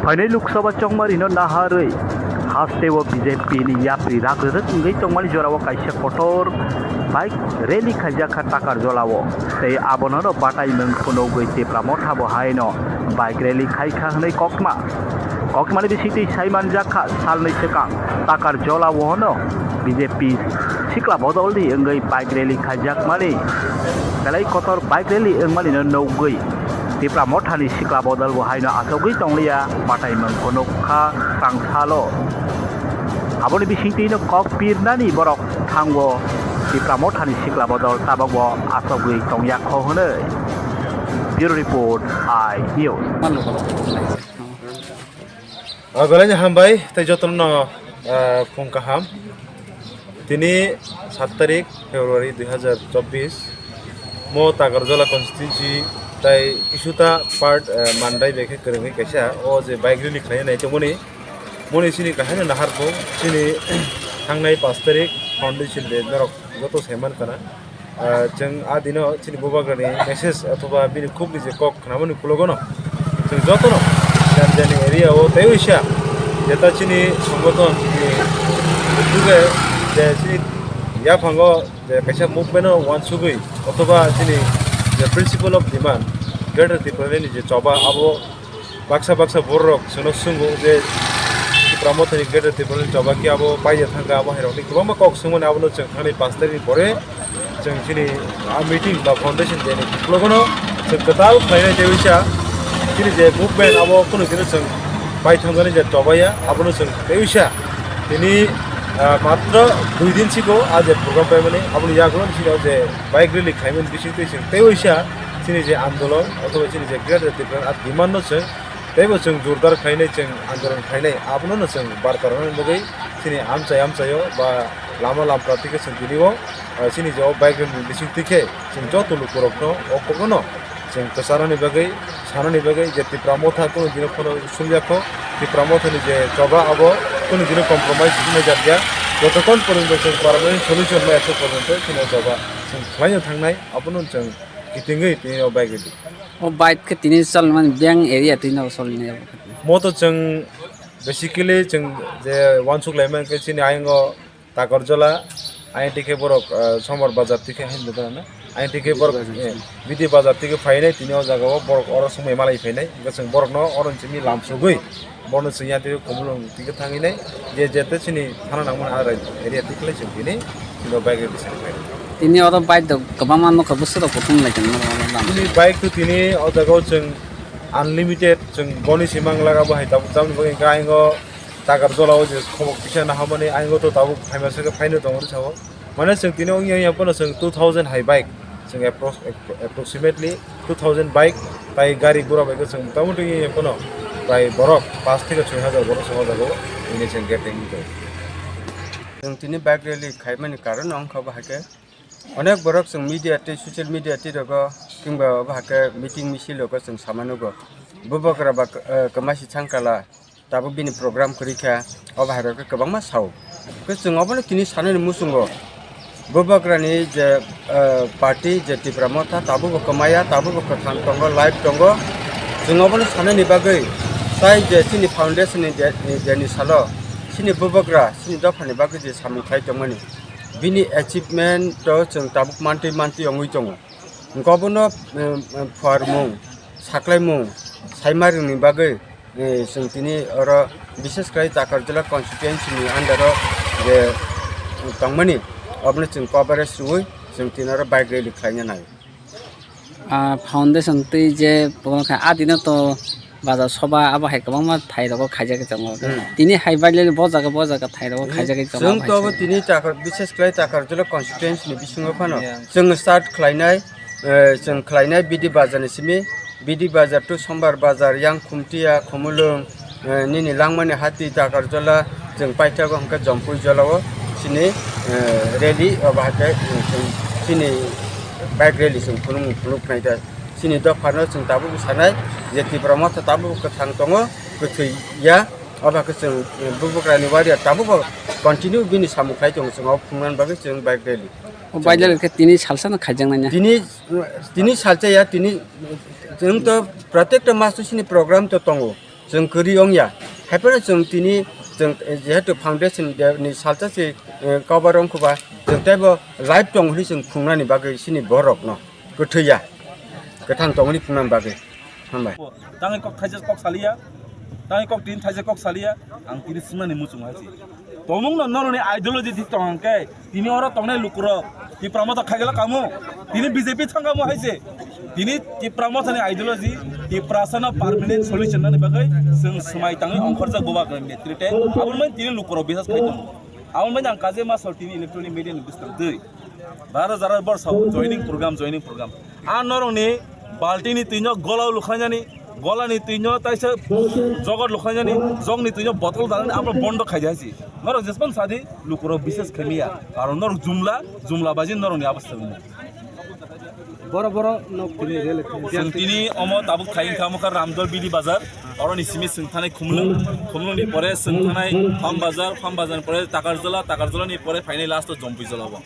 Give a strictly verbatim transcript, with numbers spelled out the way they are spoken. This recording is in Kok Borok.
Phainai Lok Sabha chongmarino naharwi hasteo B J P ni yapri rak rwrwk wngwi tongmani jorao kaisa kotor bike rally khaijak kha Takarjolao, tei abono batai mung phunugwi Tipra Motha bo haino bike rally khai kha hwnwi koktma. Koktmani bisingtwi sai manjak kha, salnwi swkang Takarjolao no B J P sikla bodolni wngwi bike rally khaijakmani, belai kotor bike rally wngmani no nugwi Tipra Mothani sikla bodol bo haino achugwi tongliya, batai mung phunuk kha tangsalo. Aboni bisingtwi no kok pirnani borok thango Tipra Mothani sikla bodol tabok bo achugwi tongya kho hwnwi. Bureau Report, I News. Ah, belai no hambai, tei jotono no, ah, phung kaham. Tini sat tarik February dui hazar chobbish, mo Takarjala constituency tai Kisuta part, ah, Mandai bai khe kwrwngwi kaisa o je bike rally khlai nai tongmani, moni chini kahai no naharkho, chini thangnai pash tarik foundation day norok joto saiman kana. Ah, chwng a dino chini bubagrani message othoba bini khukni je kok khnamani ukologono chwng jotono jani jani area o tei uisa jeta chini songothon ni butuge je chini yaphango je kaisa movement o uansugwi othoba chini je principle of demand Greater Tipraland ni je choba abo baksa baksa bororok chwngno swngo je Tipra Mothani Greater Tipraland choba khe abo paija thangkha, abo hairokni kwbangma kok swngmani, abono chwng thangni pash tarikni pore chwng chini a meeting ba foundation day ni ukologono chwng kwtal khlainai tei uisa chini je movement abo kunu dino chwng pai thangmani je chobaiya abono chwng tei uisa tini, ah, matro dui din siko a je program paimani aboni yagulo chini je bike rally khlaimani bisingtwi chwng tei uisa chini je andolon othoba chini je Greater Tipraland a demand no chwng teibo chwng jordar khlainai, chwng andolon khlainai, abono no chwng barkar rwna bagwi chini amchai amchaio ba lama lampra twi khe chwng tini o, ah, chini je o bike rally ni bising twi khe chwng joto lukurokno o kokno chwng kwcharnani bagwi, sanani bagwi je Tipra Motha kunu dino phano sulya kho, Tipra Mothani je choba abo kunu dino compromise wngjakya, jotokhon porjonto chwng permanent solution ma epha porjonto chini o choba chwng khlaino thangnai, abono chwng kitingwi tini o bike rally. O bike khe tini chalmani biyang area twi no solni abo khe. Mo to chwng basically chwng je uansuk lai mankhe chini ayang o Takarjala, ayang twi khe borok, ah, Sombar Bazar twi khe haino dana. Ayang twi khe borok, B D Bazar, eh, B D Bazar twi khe phainai tini o jaga o borok oro swmai malai phainai. Hwnkhe chwng borokno oro ni simi lamsugwi Bono chwng yatwi Khumulwng twi khe thangwi nai, je jete chini thana nangmani a area twi khlai chwng tini, tini o bike rally se khlai. Tini oro bike rok kwbangma nukha, bwswk rok kuthum lai tongma rok oro lama. Chini bike to tini o jaga o chwng unlimited, chwng boni se mang laga bo hai tabuk, tamoni bagwi hwnkhe ayang o Takarjala o je khobok kisa naharmani ayang o to tabuk phaima se khe phaino tongo sao. Mane chwng tini wngya wngya phano chwng two thousand hai bike chwng appro-, appro-, approximately two thousand bike tai gari gura bai khe chwng motamuti wngya wngya phano prai borok pash theke soi hazar borok chwng o jaga o tini chwng gate tangwi tongo. Chwng tini bike rally khaimani karon wngkha bo hai khe onek borok chwng media tei social media tei rogo kingba bo hai khe meeting misil rogo chwng sama nugo. Bubagra ba, eh, kwmasi thangkala. Tabuk bini program kwrwi kha, o bahai rok khe kwbangma sao. Khe chwng obono tini sanani muchungo, Bubagrani je, eh, party je Tipra Motha tabukbo kwmaya, tabukbo kwthang tongo, live tongo. Chwng obono sanani bagwi tai je chini foundation ni je, ni je ni salo chini Bubagra chini dophani bagwi je samung khlai tongmani, bini achievement o chwng tabuk mantwi mantwi wngwi tongo. Hwnkhe obono, eh, eh, phuarmung, saklaimung, saimarokni bagwi Eh, chwng tini oro, bishes khlai Takarjala constituency ni under o je tongmani, obono chwng coverage rwui chwng tini oro bike rally khlaina nai. Ah, foundation twi je program kha, a dino to bazar soba abo hai kwbangma thai rogo khaijagwi tongo. Hmm. Tini hai bike rally bo jaga bo jaga thai rogo Hmm. khaijagwi tongo, Chwng abo to hai obo se. Tini Takar-, bishes khlai Takarjala constituency ni bisingo phano Yeah. chwng start khlainai, eh, chwng khlainai B D Bazar ni simi. B D Bazar to Sombar Bazar, yang Khumtia, Khumulwng, eh, nini langmani hati Takarjala, chwng paithago hwnkhe Jompui Jolao chini, eh, rally, obo hai khe, eh, chwng chini bike rally chwng phunuk, phunuk khnai kha. Chini dophano chwng tabuk sanai je Tipra Motha tabuk kwthang tongo, kwthwi ya. Obo hai khe chwng, eh, Bubagrani warrior tabukbo continue bini samung khlai tongo, chwng obo phunuknani bagwi chwng bike rally. O bike rally khe tini salsa no khaijaknai na? Tini Tini salsa ya, tini chwng to protekta mas to chini program to tongo. Chwng kwrwi wngya. Haiphano chwng tini chwng, eh, jehetu foundation de-, ni salsa se, eh, cover wngkhuba, chwng teibo live tong hwnwi chwng phungnani bagwi chini borokno kwthwiya, kwthang tongwi phungnani bagwi. Hambai. Tangwi kok thaisa kok saliya, tangwi kok tin thaisa kok saliya, ang tini swngmani muchung hai se. Tongmung no noroni ideology thik tong hwnkhe, tini oro tongnai lukurok Tipra Motha khaigala kamu, tini B J P thangkamu hai se. Tini Tipra Mothani ideology, Tiprasano permanent solution nani bagwi chwng swmai tangwi ongkhorjak bubagra netrite. Aboni bagwi tini lukurok bisas khai tongo. Aboni bagwi ang kaje masor tini electronic media ni bwskang twi. Baro jara bor sao joining program, joining program. A norokni baltini twino gola lukhanani, golani twino taisa jogot lukhanani, jogni twino botol dalani abo bondo khaidi hai se. Norok jespan sadi lukurok bisas khaimiya. Karon norok jumla, jumla baji norokni abostha wngya. Boro boro nok tini rel. Chwng tini omo tabuk thai wngkha mokha Ramdol Bidi Bazar. Oroni simi chwng thanai Khumlwng, Khumlwngni pore chwng thanai Farm Bazar, Farm Bazarni pore Takarjala, Takarjalani pore phainai last o Jompuijala bo.